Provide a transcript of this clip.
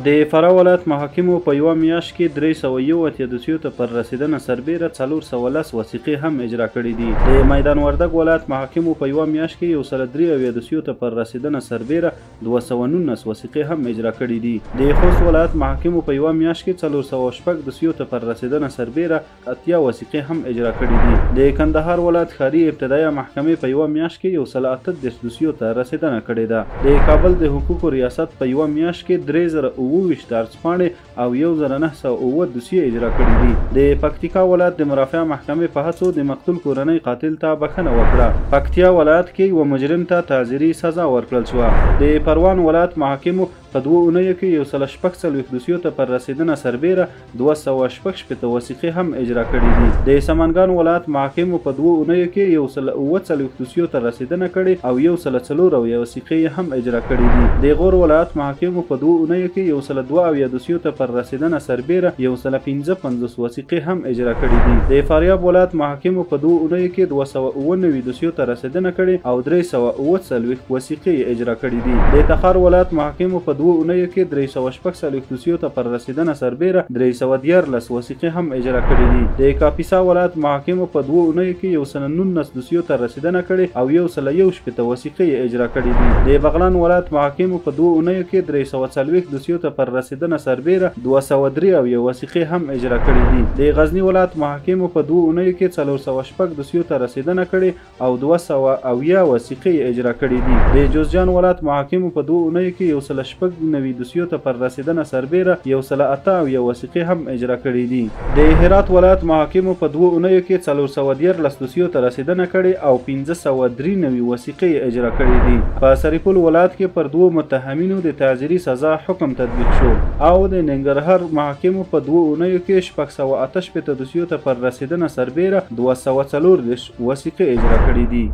د فراه ولایت محاکمو په یوه میاشت کې 381 دوسیو ته پر رسېدنه سربېره 410 وثیقې هم اجرا کړې دي. د میدان وردګ ولایت محاکمو په یوه میاشت کې 173 دوسیو ته پر رسېدنه سربېره 219 وثیقې هم اجرا کړې دي. د خوست ولایت محاکمو په یوه میاشت کې 406 دوسیو ته پر رسېدنه سربېره 80 وثیقې هم اجرا کړې دي. د کندهار ولایت ښاري ابتدایه محکمې په یوه میاشت کې 138 دوسیو ته رسېدنه کړې ده. د کابل د حقوقو ریاست په یوه میاشت کې 3027 عرضپاڼې او 1907 دوسیې اجرا کړې دي. د پکتیکا ولایت د مرافعه محکمې په هڅو د مقتول کورنۍ قاتل ته بښنه وکړه. پکتیا ولایت کې یوه مجرم ته تعزیري سزا ورکړل شوه. د پروان ولایت محاکمو په 2 اونیو کې 146 دوسیو ته پر رسېدنه سربېره 266 وثیقې هم اجرا کړې دي. د سمنګان ولایت محاکمو په 2 اونیو کې 147 دوسیو ته رسېدنه کړې او 174 وثیقې یې هم اجرا کړې دي. د غور ولایت محاکمو په 2 اونیو کې 172 دوسیو ته پر رسېدنه سربېره 155 وثیقې هم اجرا کړې دي. د فاریاب ولایت محاکمو په 2 اونیو کې 297 دوسیو ته رسېدنه کړې او 347 وثیقې یې اجرا کړې دي. د تخار ولایت محاکمو په 2 اونیو کې 346 دوسیو ته پر رسېدنه سربېره 313 وثیقې هم اجرا کړې دي. د کاپیسا ولایت محاکمو په 2 اونیو کې 119 دوسیو ته رسېدنه کړې او 161 وثیقې یې اجرا کړې دي. د بغلان ولایت محاکمو په 2 اونیو کې 340 دوسیو ته پر رسېدنه سربېره 273 وثیقې هم اجرا کړې دي. د غزني ولایت محاکمو په 2 اونیو کې 406 دوسیو ته رسېدنه کړې او 270 وثیقې یې اجرا کړې دي. د جوزجان ولایت محاکمو په 2 اونیو کې 196 دوسیو ته پر رسېدنه سربېره 178 وثیقې هم اجرا کړې دي. د هرات ولایت محاکمو په 2 اونیو کې 413 دوسیو ته رسېدنه کړې او 593 وثیقې یې اجرا کړې دي. په سرپل ولایت کې پر 2 متهمینو د تعزیري سزا حکم تطبیق شو او د ننګرهار محاکمو په 2 اونیو کې 668 دوسیو ته پر رسېدنه سربېره 234 وثیقې اجرا کړې دي.